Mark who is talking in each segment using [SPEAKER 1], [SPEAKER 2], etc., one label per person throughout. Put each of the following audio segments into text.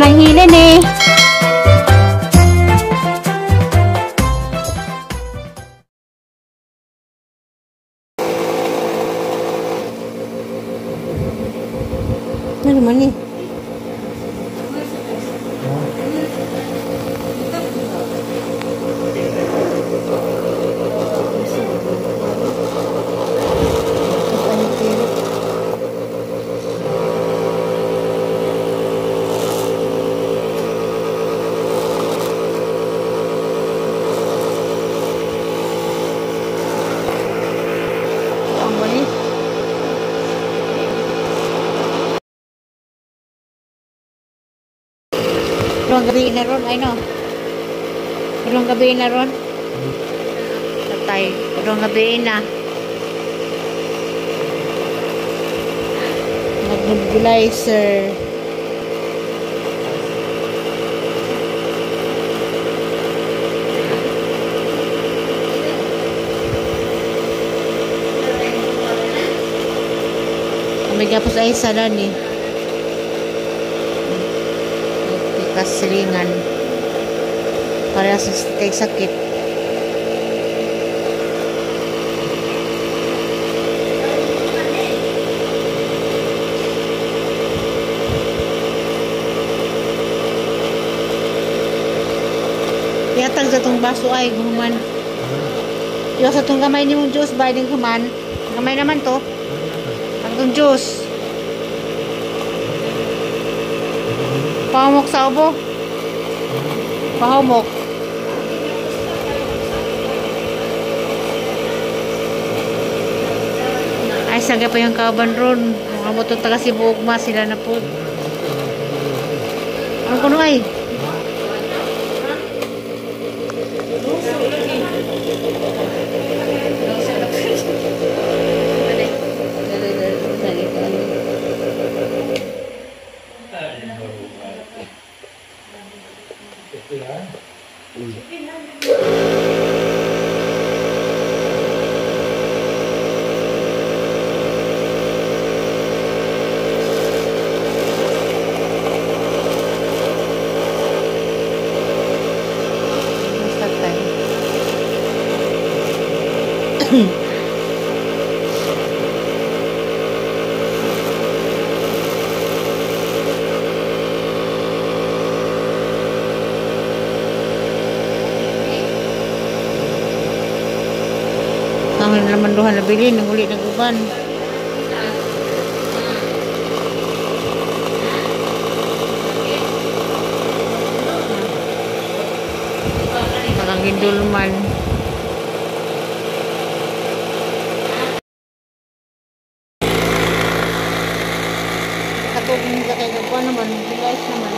[SPEAKER 1] Lang hilin eh. Ano naman eh? Karong gabi na ron, ay no. Karong gabi na ron. Patay. Karong gabi na. Nag-nebulizer. May gapos ay sala ni. Kasilingan para sa sakit. Yatag sa tong baso ay guman. Iyo sa tong gamay ni mong juice ba ding human. Gamay naman to. Ang tong juice. Pahumok sa ubo. Pahumok. Ay, saga pa yung kaban ron. Mga motor taga Cebu ugma sila na po. Ano kuno ay? Ang naman duha na bilin, nanguli ng uban. Parang gindulman. Katulong ka kayo ko naman, bilis naman.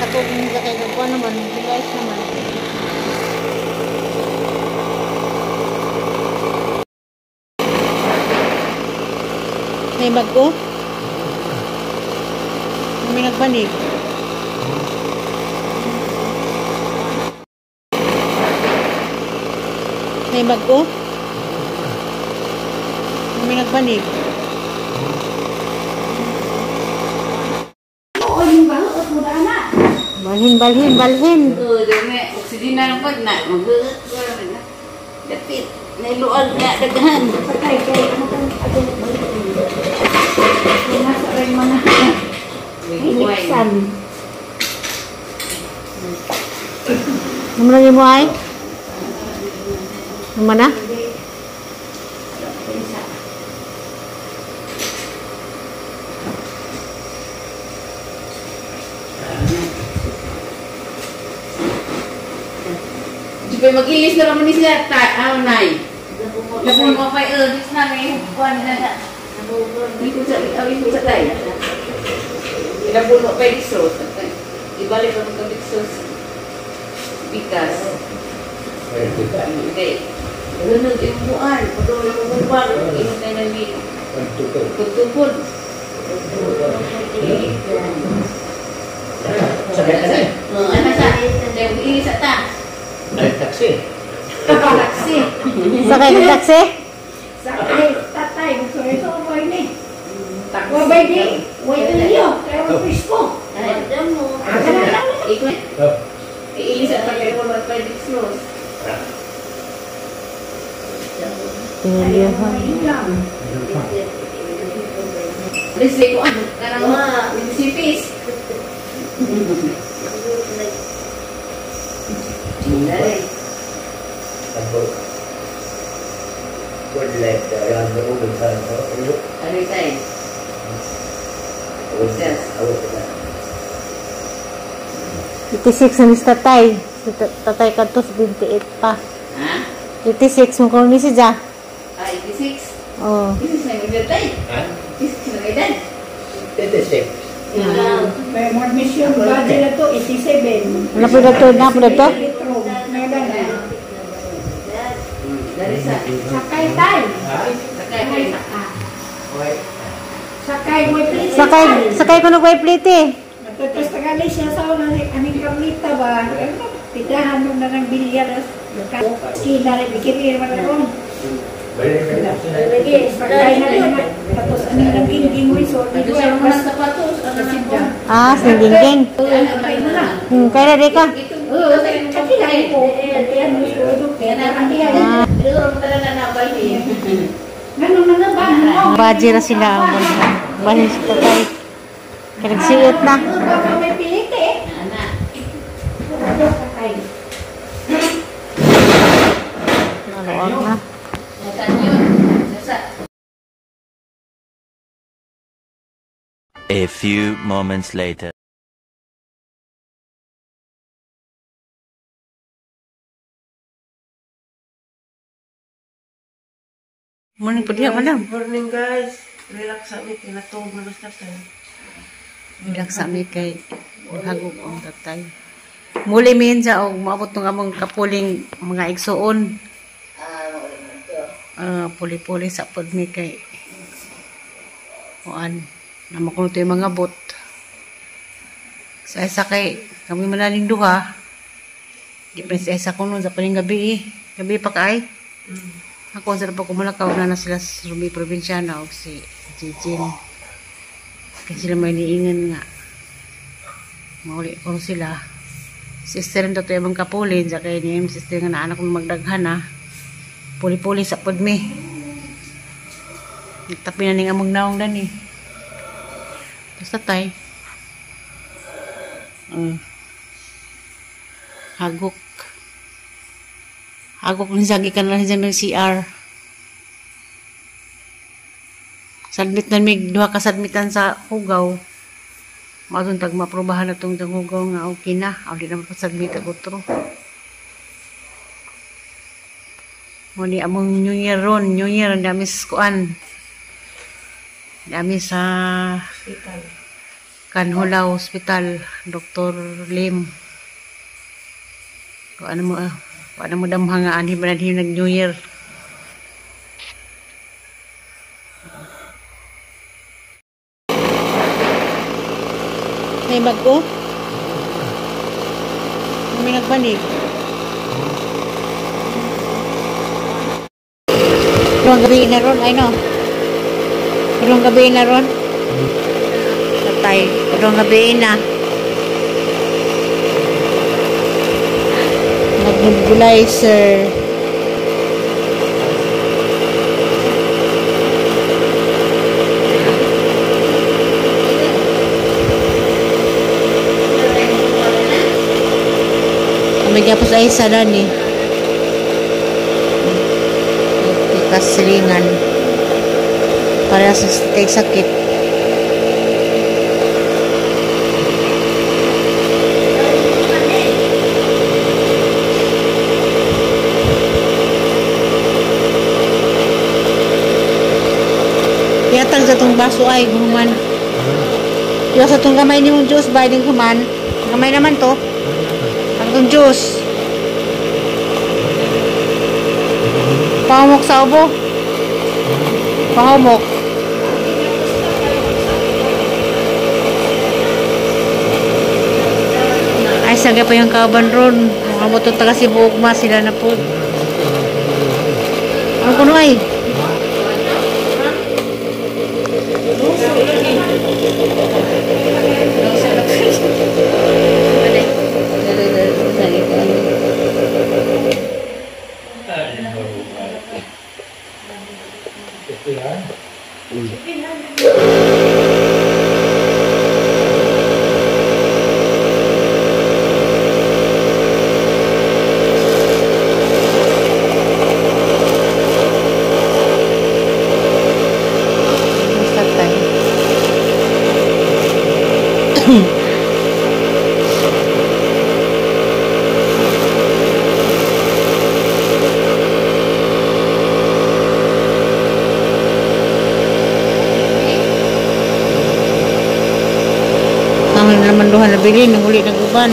[SPEAKER 1] Katulong ka kayo ko naman, bilis naman. May bago? May nagbanig. May bago? May nagbanig. Balhin, balhin, balhin.
[SPEAKER 2] Oxygen na lang na. Dapit. Nailuag na daghan.
[SPEAKER 1] Iliksan. Naman mo ay? Naman na?
[SPEAKER 2] Di mag-ilis na naman siya, nay. Labuhin mo pa ilis na may hukuan na. Awin ko sa tayo. Ilabuno pa isos. Ibalik ang kabiksos. Bikas. Hindi. Ganun yung buwan. Patuloy mo buwan. Inot na namin. Pagtukod.
[SPEAKER 3] Sabay ka na eh.
[SPEAKER 2] Ano sa? Ilis sa ta.
[SPEAKER 3] Ay, taxi.
[SPEAKER 2] Taxi.
[SPEAKER 1] Sakay ng taxi?
[SPEAKER 3] Way tuyo. Pero presko.
[SPEAKER 2] Iilis at pagkakulot pa yung sos.
[SPEAKER 1] Tinulyohan.
[SPEAKER 2] Listen ko, ano? Karang sipis.
[SPEAKER 4] Good leg there, on the open side.
[SPEAKER 2] Ano tayo? Yes.
[SPEAKER 1] 86 na ni si tatay. Si tatay kadto 78 pa.
[SPEAKER 2] Ha?
[SPEAKER 1] 86 mo kuno ni si Ja.
[SPEAKER 2] Ah, 86?
[SPEAKER 1] Oo.
[SPEAKER 2] 86 na edad tayo.
[SPEAKER 4] Ha?
[SPEAKER 2] 86 na edad.
[SPEAKER 4] 86.
[SPEAKER 3] May more mission ba nila to? 87.
[SPEAKER 1] Wala po dato na po dato.
[SPEAKER 3] May na.
[SPEAKER 2] Dari sa.
[SPEAKER 3] Sakay tay.
[SPEAKER 4] Ha?
[SPEAKER 2] Sakay kay.
[SPEAKER 4] Okay.
[SPEAKER 3] Sakay mo plate.
[SPEAKER 1] Sakay sakay ko nagway plate eh.
[SPEAKER 3] Tapos tagali siya sa una aning Carlita ba? Tidahan mo na ng bilyar. Kina rin, bikirin mo na ron. Sakay na rin. Tapos aning nang gingging mo so.
[SPEAKER 2] Ito siya mga sapatos. Ano na po?
[SPEAKER 1] Ah, singging.
[SPEAKER 3] Sakay mo na.
[SPEAKER 1] Kaya na ka.
[SPEAKER 3] Oo, kasi lang po. Kaya mo
[SPEAKER 1] Ah. Baji ra sila ang balhin si tatay. Kaya nagsiot na.
[SPEAKER 3] May pilit eh.
[SPEAKER 1] Naluwag na.
[SPEAKER 5] A few moments later.
[SPEAKER 1] Morning po diya, madam.
[SPEAKER 6] Morning guys. Relax kami. Pinatulog na basta tayo.
[SPEAKER 1] Relax kami kay hagog ang tatay. Muli min sa og moabot tong among kapuling mga igsuon. Puli-puli sa pod mi kay kuan namo kuno to yung mga bot. Sa isa kay kami manaling duha. Di pa sa isa kuno sa paning gabi eh. Gabi pa kay. Ako sa pa kumalakaw na na sila sa Rumi Probinsyana og si Jijin. Kasi sila may niingan nga. Mauli ko sila. Sister na to ibang kapulin. Sa kay niya, sister nga na anak kong magdaghan na. Puli-puli sa podmi. Nagtapi na ning among naong dani. Basta tay. Hagok. Hagok ni sagi ka na lang ng CR. Submit na mig duha ka submitan sa hugaw. Maadtong tag maprobahan na tong hugaw nga okay na. Aw di na mapasubmit ag otro. Mo ni among New Year ron, New Year ang dami sa kuan. Dami sa Kanhulaw Hospital, Dr. Lim. Kung ano mo, ano mo damhang nga anhi ba na nag New Year. May bago? May nagbanig. Karong gabi na ron, ay no. Karong gabi na ron. Tatay, karong gabi na. Nag-nebulizer. May gapos ay sa ni. Kasilingan. Para sa kay sakit. Yatag sa tong baso ay human. Yo sa tong gamay ni mong juice ba ding human. Gamay naman to. Ang tong juice. Pahumok sa ubo. Pahumok. Ay, saga pa yung kaban ron. Mga moto taga Cebu ugma sila na po. Ano kuno ay? Ang naman duha na bilin, nanguli ng uban.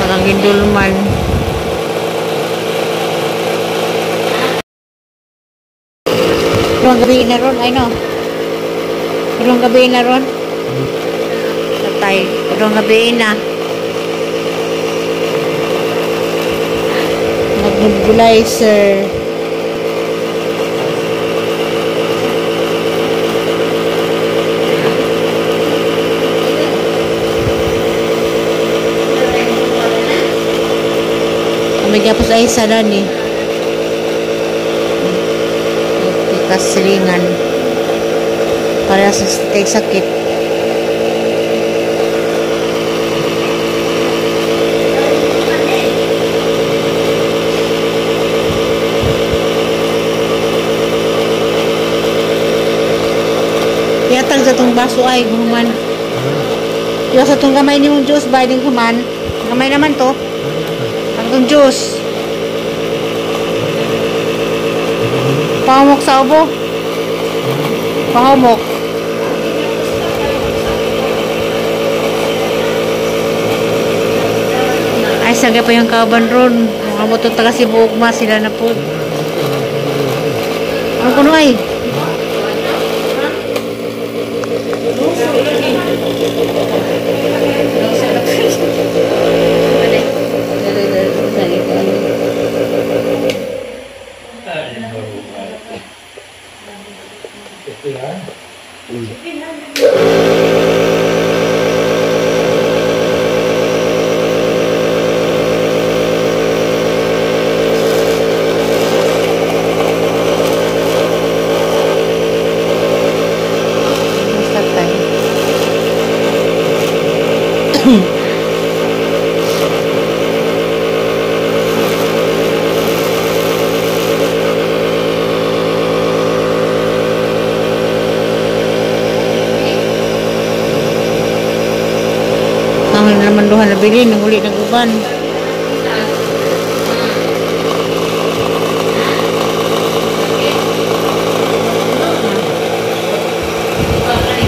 [SPEAKER 1] Parang gindulman. Tulong gabi na ron, ay no. Tulong gabi na ron. Tatay, tulong gabi na. Nag-nebulizer. May gapos ay sa ni. Kasilingan. Para sa sakit. Yatag sa itong baso ay human. Yung sa itong gamay ni mong juice, ba din human. Gamay naman to. Ang itong juice. Pahumok sa ubo. Pahumok. Ay, saga pa yung kauban ron. Mga motor taga si Bugma, sila na po. Ang kuno ay? Ang naman duha na bilin, nanguli ng uban.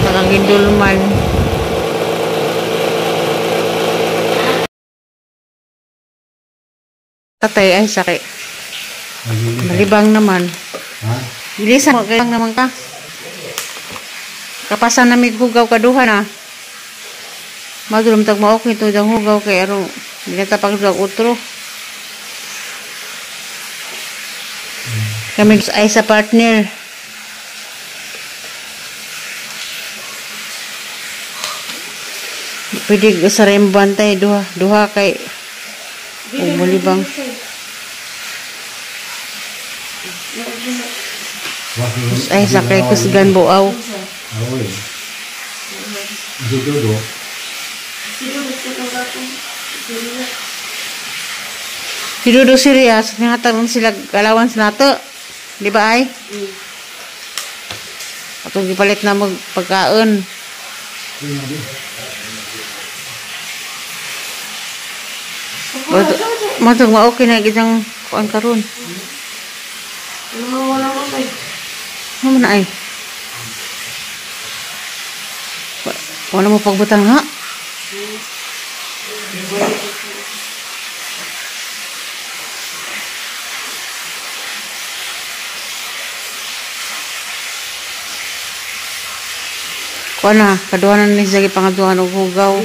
[SPEAKER 1] Parang gindulman. Tatay ay sakit. Malibang naman. Bilisan mo, kailang naman ka. Kapasan na may hugaw kaduha na. Madulom tag maok nito dang hugaw kay arong ginatapag sa utro. Kami ay sa partner. Pwede sa rembantay duha, duha kay umulibang. Ay sa kay kusgan buaw. Si Dudo serious, nangatarong sila allowance nato. Di ba ay? Atong gipalit na magpagkaon. Matong ma-okay na gitang kuan karon.
[SPEAKER 6] Wala mo kay.
[SPEAKER 1] Ano na ay? Wala mo pagbutang ha? Kuan na, kaduhanan ni siya pangaduhan og hugaw.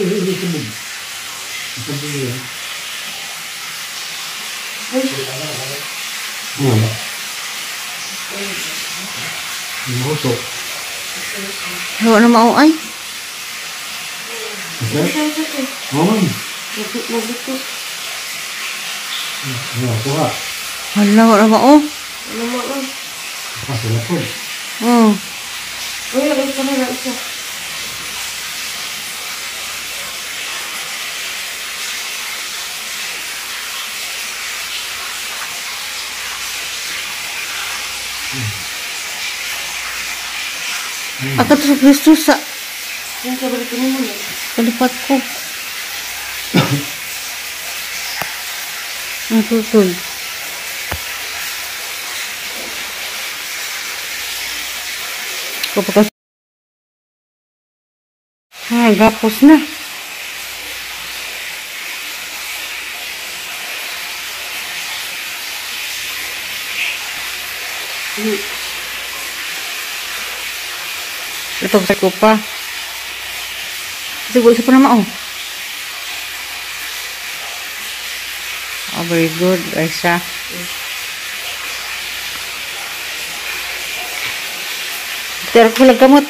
[SPEAKER 1] Wala na mao ay. Hala, wala mao. Oh. Agad sa Kristo sa kalipat ko. Ang tutol. Kapag ay, gapos na. Ito sa ko pa. Siguro sa pa naman, oh. Oh, very good, Aisha. Pero ko lang gamot.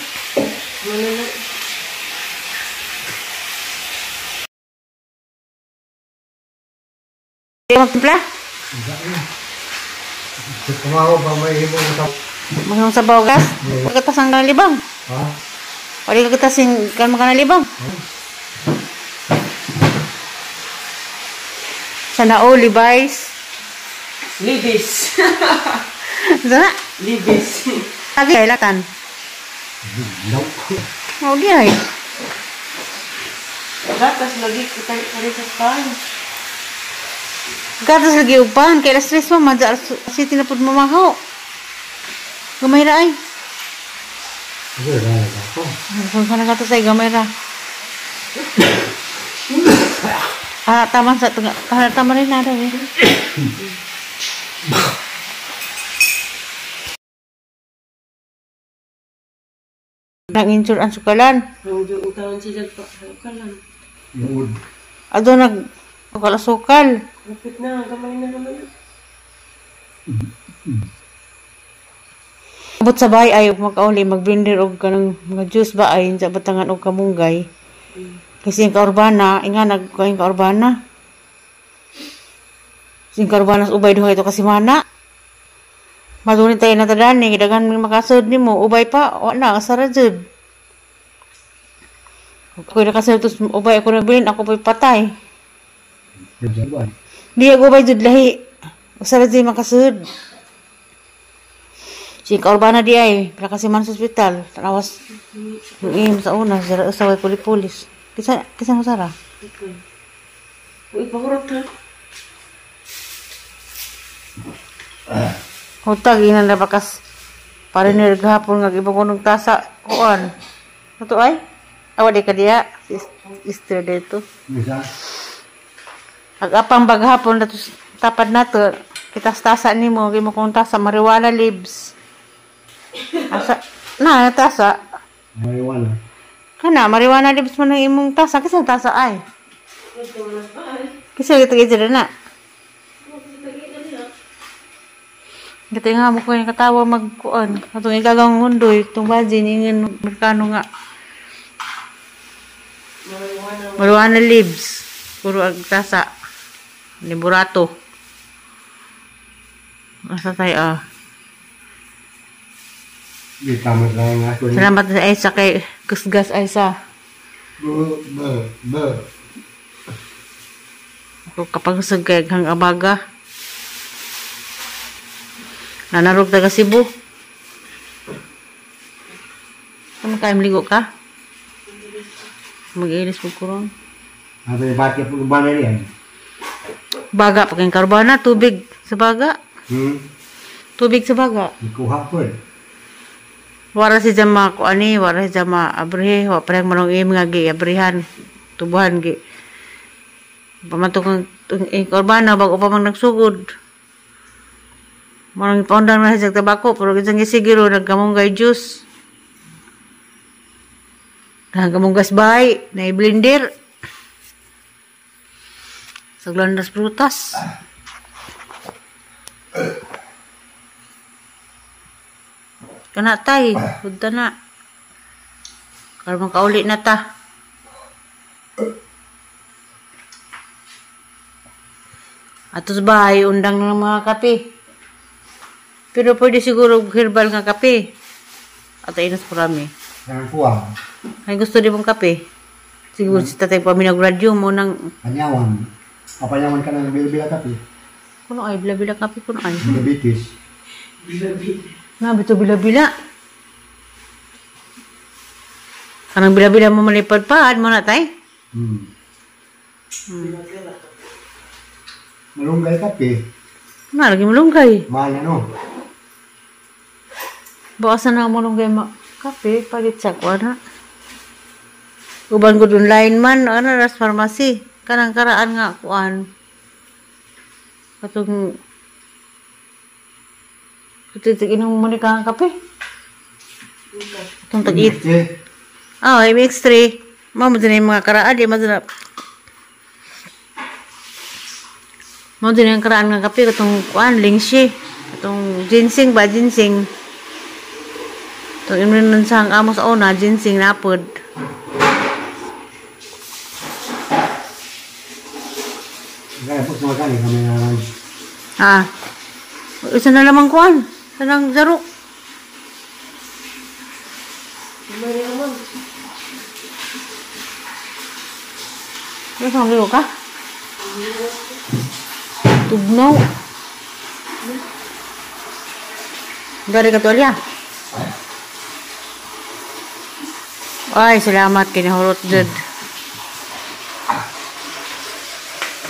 [SPEAKER 1] Magtimpla? Mga sabaw gas? Pagkatas ang libang.
[SPEAKER 4] Ha?
[SPEAKER 1] Pwede ka katasin kan makanalibang. Sana all Levi's.
[SPEAKER 6] Libis.
[SPEAKER 1] Sana?
[SPEAKER 6] Libis.
[SPEAKER 1] Lagi ay latan.
[SPEAKER 4] No.
[SPEAKER 1] Oh, di ay.
[SPEAKER 6] Gatas lagi kita kari sa pan.
[SPEAKER 1] Gatas lagi upan kay alas 3 mo madya alas 7 na pud mamahaw. Gamay ra ay. Kung ka nagatas ay gamay ra. Ah, tama sa tunga. Ah, tama rin na eh. Nang insur ang sukalan.
[SPEAKER 6] Ang taon sila pa sukalan.
[SPEAKER 1] Ado nag sukal.
[SPEAKER 6] Kapit na, gamay na naman.
[SPEAKER 1] Abot sa bahay ay makauli magblender og kanang mga juice ba ay sa batangan og kamunggay. Kasi ang kaurbana, inga nagkain kaurbana. Sing kaurbana sa ubay duha ito kasi mana. Madunin tayo natadani, daghan may makasud nimo, ubay pa, wala, asara jud. Ako nakasud tos ubay ako nabilin, ako po'y patay. Di ako ubay jud lahi. Asara jud makasud. Sing kaurbana di ay, pila kasi man sa ospital, tanawas. Im sa una, sa way pulis-pulis. Kisa kisa mo Sara?
[SPEAKER 6] Uy, pahurot ha.
[SPEAKER 1] Hutag ina na bakas parinir gahapon nga ibang kunong tasa kuan. Ato ay? Awa di ka diya Easter dito. Agapang baghapon nato tapad nato kitas tasa nimo gimo kong tasa marijuana leaves. Asa na tasa
[SPEAKER 4] marijuana.
[SPEAKER 1] Kana marijuana leaves man ang imong tasa kisa tasa ay. Kisa gito gito na. Gito nga mo ko yung katawa magkuan. Atong igagang mundoy itong baji ningin Amerikano nga. Marijuana leaves. Puro ang tasa. Ni burato. Asa tayo ah. Salamat sa Aisa kay kusgas Aisa. Ako kapag usag kay hang abaga. Nanarog taga Cebu. Kamu kayo maligo ka? Mag-ilis po kurong. Baga pa kayong karbana, tubig sa baga. Tubig sa baga.
[SPEAKER 4] Ikuha po.
[SPEAKER 1] Wara si jama ko ani, wara si jama abrihe, wa parang manong im nga gi abrihan, tubuhan gi. Pamatok ang korbana bago pa man nagsugod. Manong ipaundang na siya tabako, pero gisang gisiguro nagkamunggay juice. Nagkamunggas bahay, na i-blender. Saglan das prutas. Kana tay, hudta na. Para makauli na ta. Ato sa bahay, undang ng mga kape. Pero pwede siguro herbal nga kape. At inas parami. Ay gusto di mong kape. Siguro si tatay pa minagradyo mo ng...
[SPEAKER 4] Panyawan. Papanyawan ka ng bila-bila kape.
[SPEAKER 1] Kuno ay, bila-bila kape, kuno ay.
[SPEAKER 4] Diabetes.
[SPEAKER 1] Nga, bito bila-bila. Kanang bila-bila mo malipad-pad mo na, tay?
[SPEAKER 4] Hmm. Malunggay kape.
[SPEAKER 1] Nga, lagi malunggay.
[SPEAKER 4] Mahal ano?
[SPEAKER 1] Baka na malunggay kape, palit sa kuha na. Uban ko dun line man, ano, ras pharmacy. Kanang karaan nga, kuan. Katong... Katitig inom mo ni kang kape. Katong tag-it. Oh, MX3. Mamo din yung mga karaan, di mo din na. Mo din yung karaan nga kape, katong kuan, lingshi. Katong ginseng ba, ginseng. Katong imnon nun sa amo sa una, ginseng napod. Ah. Isa na lamang kuan. Sanang jarok. Ano ka? Tugnaw. Dari ka tuwalya. Ay, salamat kinahurot jud.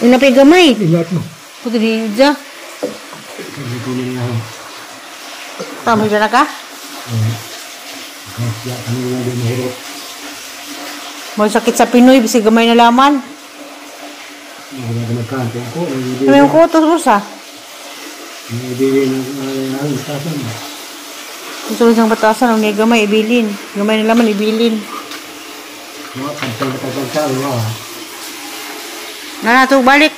[SPEAKER 1] Una pay gamay.
[SPEAKER 4] Ingat mo.
[SPEAKER 1] Puti di dya. Tama dyan na ka? May sakit sa Pinoy, bisig gamay na laman. Ano yung kutos mo sa? Gusto mo siyang batasan, ang gamay, ibilin. Gamay na laman, ibilin. Nana, ito, balik.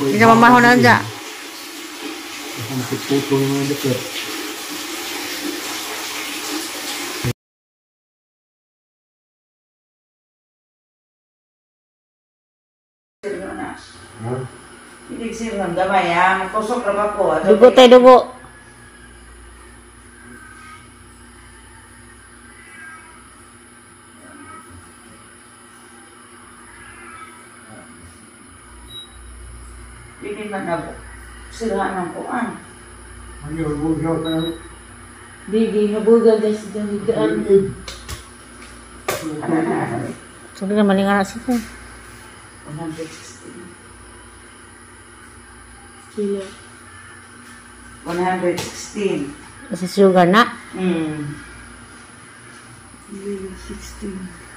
[SPEAKER 1] Hindi na mamaho na dyan. Dugo tayo, dugo.
[SPEAKER 2] Hindi man na sila ng kuan.
[SPEAKER 6] Bigi, nabugal dahil sa damigaan.
[SPEAKER 1] Sige na, mali nga na siya.
[SPEAKER 2] 116.
[SPEAKER 6] Kilo.
[SPEAKER 2] 116.
[SPEAKER 1] Sa sugar na?
[SPEAKER 2] Hmm.
[SPEAKER 6] 16.